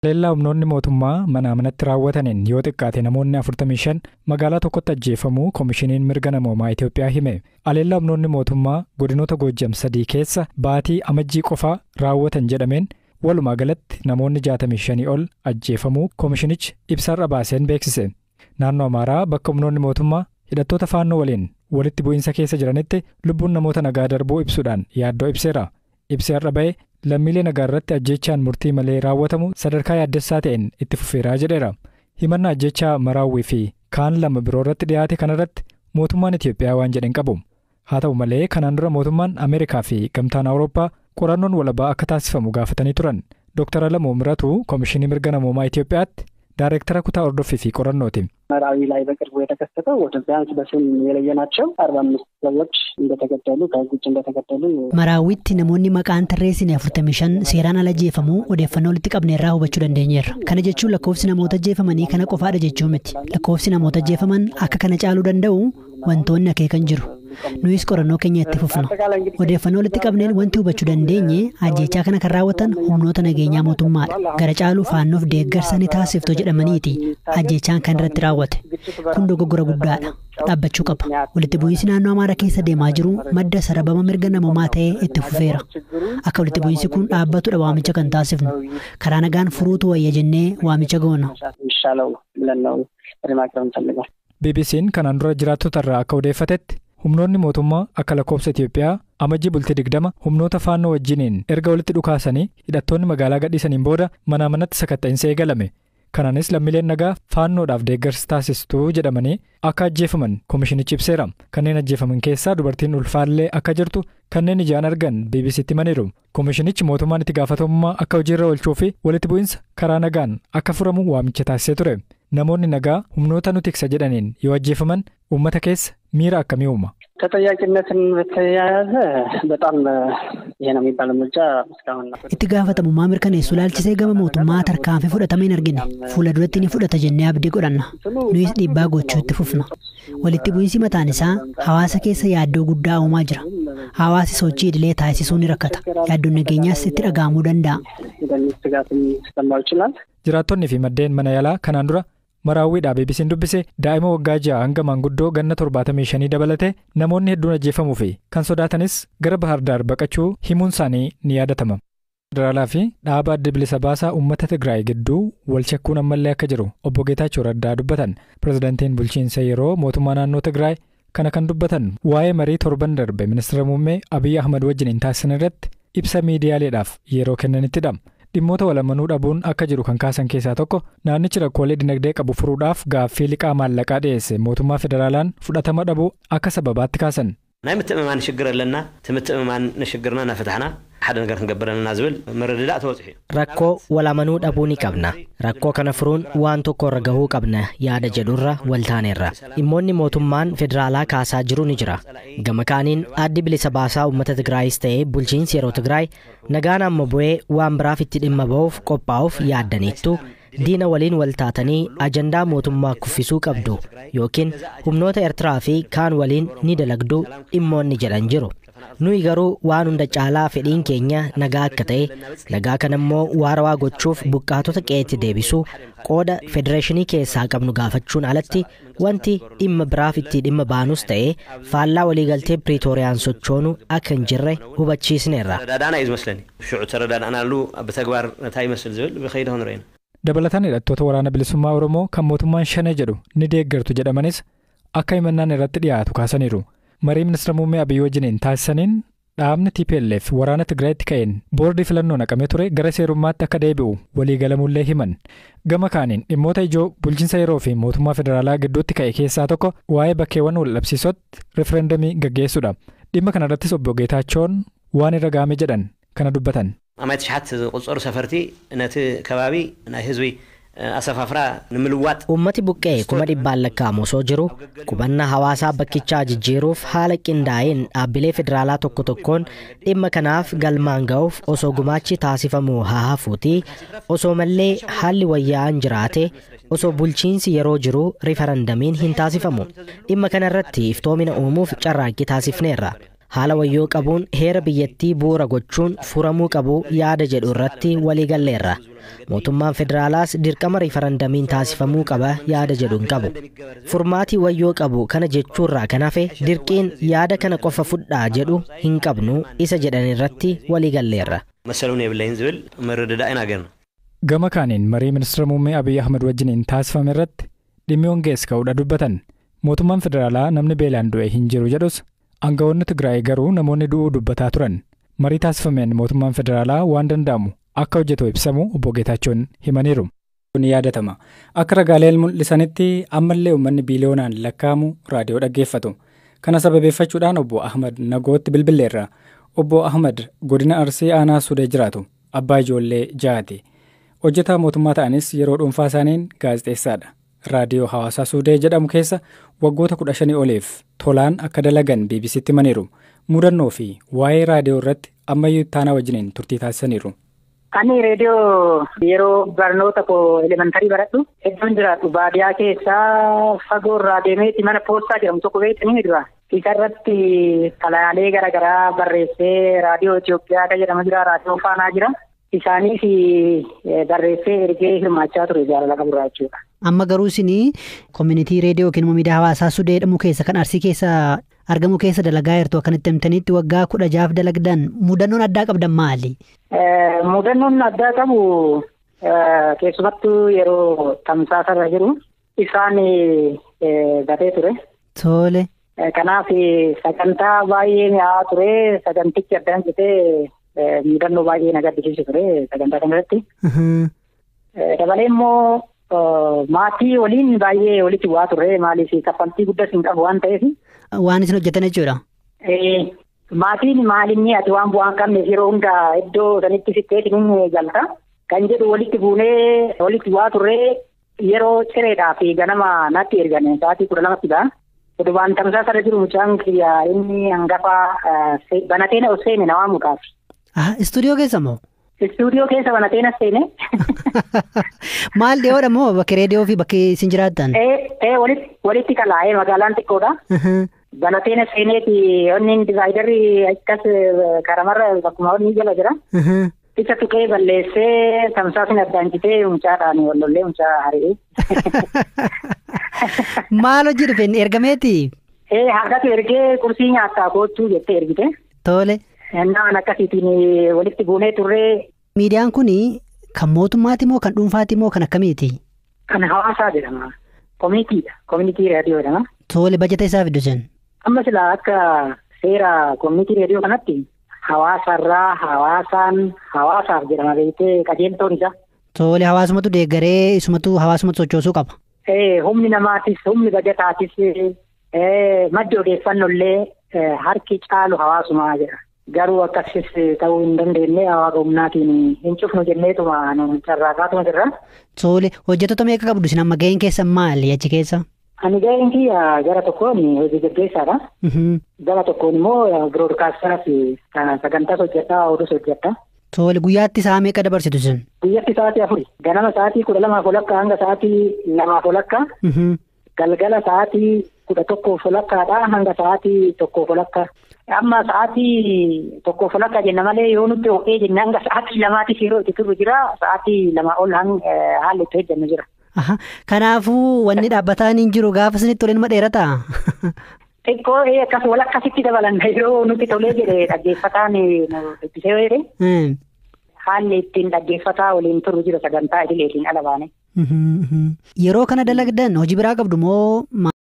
Haleellaa humnoonni mootummaa manaa manatti raawwataniin yoo xiqqaate namoonni 45 magaalaa tokkotti ajjeefamuu Koomishiniin Mirga Namoomaa Itoophiyaa hime. Haleellaa humnoonni mootummaa godinoota Goojjam 3 keessa baatii Amajjii qofaa raawwatan jedhameen walumaa galatti namoonni 65 ol ajjeefamuu koomishinichi ibsarra baaseen beeksise. Naannoo Amaaraa bakka humnoonni mootummaa hidhattoota faannoo waliin walitti bu'iinsa keessa jiranitti lubbuun namoota nagaa darbuu ibsuudhaan yaaddoo ibseera. Ibsi har'a ba'e lammiilee nagaa irratti ajjeechaan murtii malee raawwatamu sadarkaa yaaddessaa ta'een itti fufeeraa jedheera. Himannaa ajjeechaa Maraawwii fi kaan lama biroo irratti dhiyaate kanarratti mootummaan Itoophiyaa waan jedhe hin qabu. Haa ta'u malee kanaan dura mootummaan Ameerikaa fi gamtaan Awurooppaa qorannoon walabaa akka taasifamu gaafatanii turan. Dr. Alamuu Miratuu Koomishinii Mirga Namoomaa Itoophiyaatti Daayireektara kutaa hordoffii fi qorannooti. መራዊ ላይ በቅርቡ የተከሰተው ወደ ቢያንስ በስም የለየናቸው 45 ሰዎች እንደተገደሉ ከህግ ውጭ እንደተገደሉ Maraawitti namoonni maqaan tarreessine 45 seeraan ala ajjeefamuu odeeffannoo walitti qabne irraa hubachuu dandeenyeerra. Kana jechuun lakkoofsi namoota ajjeefamanii kana qofaadha jechuu miti. Lakkoofsi namoota ajjeefaman akka kana caaluu danda'u wantoonni akeekan jiru. Nuyis qorannoo keenya itti fufna. Odeeffannoo walitti qabneen wanti hubachuu dandeenye ajjeechaa kana kan raawwatan humnoota nageenyaa mootummaadha. Gara caaluu faannoof deeggarsa ni taasiftu jedhamaniiti ajjeechaan kan irratti raawwate. Kun dogoggora guddaadha. Dhaabbachuu qaba. Walitti bu'iinsi naannoo Amaaraa keessa deemaa jiru madda sarabama mirga namoomaa ta'ee itti fufeera. Akka walitti bu'iinsi kun dhaabbatudha waamicha kan taasifnu. Karaa nagaan furuutu wayya jennee waamicha goona. የሚሻለው ብለን ነው ማቅረብ እንፈልጋል። BBC'n kanaan dura jiraattota irraa akka odeeffatetti humnoonni mootummaa akka lakkoofsa Itoophiyaa Amajjii bultii 20 humnoota faannoo wajjiniin erga walitti dhukaasanii hidhattoonni magaalaa gadhiisaniin booda manaa manatti sakatta'insa eegalame. Kanaanis lammiileen nagaa faannoodhaaf deeggarsa taasistuu jedhamanii akka ajjeefaman koomishinichi ibseera. Kanneen ajjeefaman keessaa dubartiin ulfaallee akka jirtu kanneen ijaan argan BBC'tti himaniiru. Koomishinichi mootummaan itti gaafatamummaa akka hojiirra oolchuu fi walitti bu'insa karaa nagaan akka furamu waamicha taasisee ture. Namoonni nagaa humnoota nu tiksa jedhaniin yoo ajjeefaman uummata keessa miira akkamii uuma? ተጠያቂነትን በተያያዘ በጣም ይሄ ነው የሚባል እርምጃ እስካሁን Itti gaafatamummaa mirkaneessuu ilaalchisee gama mootummaa tarkaanfii fudhatame hin argine. Fuula duratti ni fudhata jennee abdii godhanna. Nuyis dhiibbaa gochuu itti fufna. Walitti bu'iinsi mataan isaa hawaasa keessa yaaddoo guddaa uumaa jira. Hawaasi sochii idilee taasisuu ni rakkata. Yaaddoon nageenyaas itti dhaga'amuu danda'a. የደህንነት ስጋትም ሊሰማው ይችላል። Jiraattonni fi maddeen mana yaalaa kanaan dura Maraawwiidhaa BBC'n dubbise daa'ima waggaa 6 hanga maanguddoo ganna 75 dabalatee namoonni hedduun ajjeefamuu fi kan sodaatanis gara Bahar Daar baqachuu himuun isaanii ni yaadatama. Federaalaa fi dhaaba adda bilisa baasaa uummata Tigraay gidduu wal shakkuun ammallee akka jiru obbo Geetaachoo Raddaa dubbatan. Pirezidaantiin bulchiinsa yeroo mootummaa naannoo Tigraay kana kan dubbatan waa'ee marii torban darbe ministeera muummee Abiyyi Ahmad wajjiniin taasisan irratti ibsa miidiyaaleedhaaf yeroo kennanittidha. Dhimmoota walamanuu dhabuun akka jiru kan kaasan keessaa tokko naannichi rakkoolee dinagdee qabu furuudhaaf gaaffii liqaa maallaqaa dhiyeesse mootummaa federaalaan fudhatama dhabuu akka sababaatti kaasan. ናይ ምትእምማን ሽግር ኣለና እቲ ምትእምማን ንሽግርና እናፈታሕና ሓደ ነገር ክንገብር ኣለና ዝብል ምርድዳእ ተበፂሑ እዩ። Rakkoo walamanuu dhabuu ni qabna. Rakkoo kana furuun waan tokko irra gahuu qabna yaada jedhurra waltaaneerra. Dhimmoonni mootummaan federaalaa kaasaa jiru ni jira. Gama kaaniin addi bilisa baasaa uummata Tigraayis ta'ee bulchiinsi yeroo Tigraay nagaan amma bu'ee waan biraaf itti dhimma ba'uuf qophaa'uuf yaaddaniittu diina waliin wal taatanii ajandaa mootummaa kuffisuu qabdu yookiin humnoota Eertiraa fi kaan waliin ni dalagdu dhimmoonni jedhan jiru. Nuyi garuu waan hunda caalaa fedhiin keenya nagaa akka ta'e nagaa kana immoo waarawaa gochuuf buqqaatota qe'eetti deebisuu qooda federeeshinii keessaa qabnu gaafachuun alatti wanti dhimma biraaf itti dhimma baanus ta'e faallaa waliigaltee Piriitooriyaan sochoonu akka hin jirre hubachiisneerra. ተረዳዳእና እዩ ዝመስለኒ ሽዑ ተረዳዳእናሉ ብተግባር እንታይ ይመስል ዝብል ብኸይዲ ክንሪኦ ኢና። Dabalataan hidhattoota waraana bilisummaa Oromoo kan mootummaan Shanee jedhu ni deeggartu jedhamanis akka himannaan irratti dhiyaatu kaasaniiru. Marii ministeera muummee Abiyyi wajjiniin taasisaniin dhaabni TPLF waraana Tigraayitti ka'een boordii filannoo naqamee ture gara seerummaatti akka deebi'u waliigalamullee himan. Gama kaaniin dhimmoota ijoo bulchiinsa yeroo fi mootummaa federaalaa gidduutti ka'e keessaa tokko waa'ee bakkeewwan wal dhabsiisootti rifereendamii gaggeessuudha. Dhimma kanarrattis obbo Geetaachoon waan irra gahame jedhan kana dubbatan. ኣማኢት ኣሽሓት ዝቁፀሩ ሰፈርቲ ነቲ ከባቢ ናይ ህዝቢ ኣሰፋፍራ ንምልዋጥ Uummati buqqee kuma dhibbaan lakkaa'amu osoo jiru qubannaa hawaasaa bakkichaa jijjiiruuf haala qindaa'een dhaabbilee federaalaa tokko tokkoon dhimma kanaaf galmaan ga'uuf osoo gumaachi taasifamu haa hafuuti osoo mallee haalli wayyaa'aan jiraate osoo bulchiinsi yeroo jiru rifarandamiin hin taasifamu. Dhimma kanarratti iftoomina uumuuf carraaqqii taasifneerra. Haala wayyoo qabuun heera biyyattii bu'uura gochuun furamuu qabu yaada jedhu irratti waliigalleerra. Mootummaan federaalaas dirqama riifarandamiin taasifamuu qaba yaada jedhu hin qabu. Furmaatii wayyoo qabu kana jechuurraa kan hafe dirqiin yaada kana qofa fudhaa jedhu hin qabnu isa jedhan irratti walii galleerra. መሰሉን የብለይን ዝብል መረዳዳእ ኢና ገርና። Gama kaaniin marii ministeera muummee Abiyyi Ahmad wajjiniin taasifame irratti dhimmi hongees ka'uudha dubbatan. Mootummaan federaalaa namni beelaan du'e hin jiru jedhus aangawoonni Tigraay garuu namoonni du'uu dubbataa turan. Marii taasifameen mootummaan federaalaa waan danda'amu akka hojjetu ibsamu obbo Geetaachoon himaniiru. Kun yaadatama. Akka ragaaleen mul'isanitti ammallee uummanni biiliyoonaan lakkaa'amu raadiyoo dhaggeeffatu. Kana sababeeffachuudhaan obbo Ahmad Nagootti bilbilleerra. Obbo Ahmad godina Arsii aanaa Sudee jiraatu. Abbaa ijoollee ja'aati. Hojjetaa mootummaa ta'anis yeroo dhuunfaa isaaniin gaazexeessaadha. Raadiyoo Hawaasaa Suudee jedhamu keessa waggoota 15 oliif tolaan akka dalagan BBCtti himaniiru. Mudannoo fi waa'ee raadiyoo irratti ammayyuu ittaanaa wajjiniin turtii taasisaniiru. Ani reediyoo yeroo barnoota koo elementarii baradhu iddoon jiraatu baadiyyaa keessaa fagoo irraa deemeeti mana poostaa jedhamu tokko beektanii dura. Isa irratti xalayaalee garaagaraa barreessee raadiyoo Itoophiyaa kan jedhamu jira, raadiyoo Faanaa jira. Isaaniif barreessee ergee hirmaachaa ture jaalala qaburraa jechuudha. Amma garuu isin koominitii reediyoo yookiin immoo miidiyaa hawaasaa Sudee jedhamu keessa kan Arsii keessa argamu keessa dalagaa jirtu akkanatti himtanitti waggaa 16 dalagdan mudannoon addaa qabdan maali? Mudannoon addaa qabu keessumattuu yeroo tamsaasa irra jiru isaan batee ture. Tole. Kanaaf sagantaa baay'ee mi'aawaa ture. Sagantichi addaan citee mudannoo baay'ee na gaddisiisu ture sagantaa kanarratti. Dabalee immoo maatii waliin baay'ee walitti bu'aa turre maaliif kaffaltii guddaa hin qabu waan ta'eef. Waan isin hojjetan jechuudha. Maatiin maalinni ati waan bu'aa hin qabneef yeroo hundaa iddoo sanitti fixxeetiin galta. Kan jedhu walitti buunee walitti bu'aa turre yeroo cireedhaa fi ganama natti ergan sa'aatii 12tti dha. Utubaan tamsaasa irra jiru mucaan kiyya inni hangafa banateena ol seene na waamuudhaaf. Istuudiyoo keessa moo? Istuudiyoo keessa banateena seene. Maal dhiyoodha moo bakki reediyoo fi bakki isin jiraattan? Walitti qalaa'ee magaalaan xiqqoodha. Banateena seeneeti onni dizaayidarri akkas karamarra bakkuma onni jala jira. Isa tuqee balleessee tamsaasni addaan citee mucaadhaan wallollee mucaa hari'ee. Maal hojii dhufe ergameeti? Haadhatu ergee qursii nyaattaa koottuu jettee ergite. Tole. Naan akkasiitiin walitti buunee turree. Miidiyaan kun kan mootummaati moo kan dhuunfaati moo kan akkamiiti? Kan hawaasaa jedhama. Koominiitiidha. Koominiitii reediyoo jedhama. Tole bajata isaa fiddu sen? Amma silaa akka seera koominiitii reediyoo kanatti hawaasarraa hawaasaan hawaasaaf jedhama beektee qajeeltoon isaa. Tole hawaasumatu deeggaree isumatu hawaasumatu sochoosuu qaba. Humni namaatis humni bajataatis maddi odeeffannoo illee harki caalu hawaasumaa jedha. Garuu akkasis ta'uu hin dandeenye hawaasa humnaatiin hin cufnu jenneetuma carraaqaatuma jirra. Tole hojjettoota meeqa qabdu isin amma gaheen keessan maali achi keessa? Ani gaheen kiyya gara tokkoon hojii gaggeessaadha. Gara tokkoon immoo biroodkaastaraa fi sagantaas hojjedha, oduus hojjedha. Tole guyyaatti sa'a meeqa dabarsitu isin? Guyyaatti sa'aatii 4. Ganama sa'aatii 12:30 hanga sa'aatii 2:30. Galgala sa'aatii 11:30 hanga sa'aatii 1:30. Amma sa'aatii 1:30 jenna malee yoo nutti ho'ee jenna hanga sa'aatii 2 yeroo itti turru jira. Sa'aatii 2 ol haalli itti hojjennu jira. Kanaafuu wanni dhaabbataan hin jiru gaafa isinitti tolee nama dheerataa? Xiqqoo akkas walakkasitti dabalan yeroo nutti tolee jedhe dhaggeeffataan nu dubbisee jedhe. Haalli ittiin dhaggeeffataa waliin turru jira sagantaa idileetiin ala baane. Yeroo kana dalagdan hojii biraa qabdu moo?